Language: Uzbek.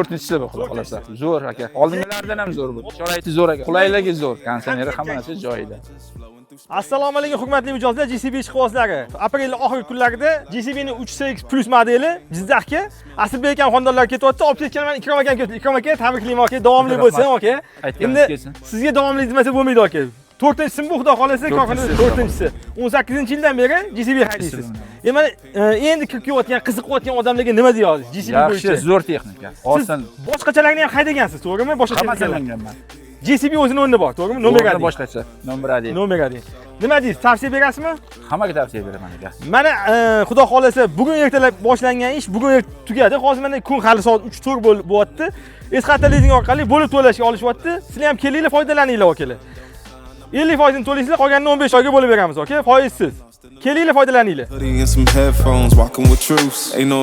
To'rtinchisi bu, xudo xohlasa. Zo'r, aka. Oldingilardan ham zo'r bu. Sharoiti zo'r, aka. Qulayligi zo'r. Konditsioneri, hamma narsa joyida. Assalomu alaykum, hurmatli mijozlar, JCB ishqibozlari. Aprel oxirgi kunlarida JCBning 3CX Plus modeli Jizzaxga Asilbek akam xonadonlari ketyapti. Olib ketgan mana Ikrom akam ketdi. Ikrom aka, tabriklayman, aka, davomli bo'lsin, aka. Aytganingiz Endi kelsin. sizga davomli demasa bo'lmaydi, aka. To'rtinchisi bu, xudo xohlasa, korxonada To'rtinchisi. to'rtinchisi. 18-yildan beri JCB haydaysiz. Endi mana endi kirib kelayotgan, qiziqayotgan odamlarga nima deya olasiz JCB Yaxshi, bo'yicha? zo'r texnika. Siz Oson. boshqachalarni ham haydagansiz, to'g'rimi? Boshqa Hammasini texnikalar. minganman. JCB o'zini o'rni bor, to'g'rimi? Номер O'rni 1. boshqacha. Номер 1. Номер 1. Nima deysiz? Tavsiya berasizmi? Hammaga tavsiya beraman, aka. Mana xudo xohlasa, bugun ertalab boshlangan ish bugun tugadi. Hozir mana kun hali soat 3-4 bo'lyapti. Esxata lizing orqali bo'lib to'lashga olishyapti. Sizlar ham kelinglar, foydalaninglar, akalar. 50 foizini to'laysizlar, qolganini 15 oyga bo'lib beramiz, aka, foizsiz. Kelinglar, foydalaninglar. Hoodie and some headphones, walking with truths. Ain't no